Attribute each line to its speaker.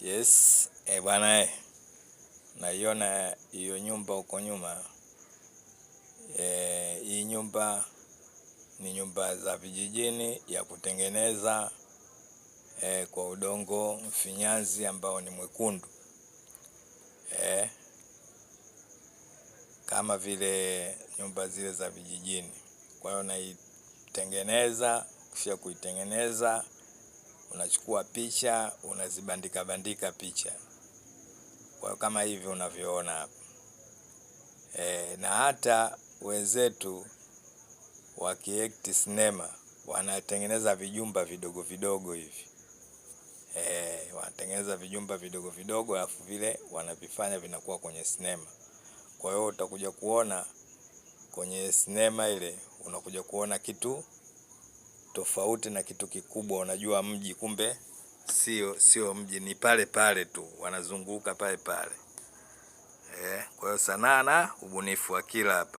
Speaker 1: Yes, bwana naiona hiyo nyumba huko nyuma. Hii nyumba ni nyumba za vijijini ya kutengeneza kwa udongo mfinyanzi ambao ni mwekundu, e, kama vile nyumba zile za vijijini. Kwa hiyo naitengeneza, kisha kuitengeneza unachukua picha, unazibandika bandika picha. Kwa hiyo kama hivi unavyoona hapa. Na hata wenzetu wakiact sinema wanatengeneza vijumba vidogo vidogo hivi. Wanatengeneza vijumba vidogo vidogo alafu vile wanavifanya vinakuwa kwenye sinema. Kwa hiyo utakuja kuona kwenye sinema ile, unakuja kuona kitu tofauti na kitu kikubwa. Unajua mji, kumbe sio mji, ni pale pale tu, wanazunguka pale pale. Kwa hiyo sanaa na ubunifu wa kila hapa.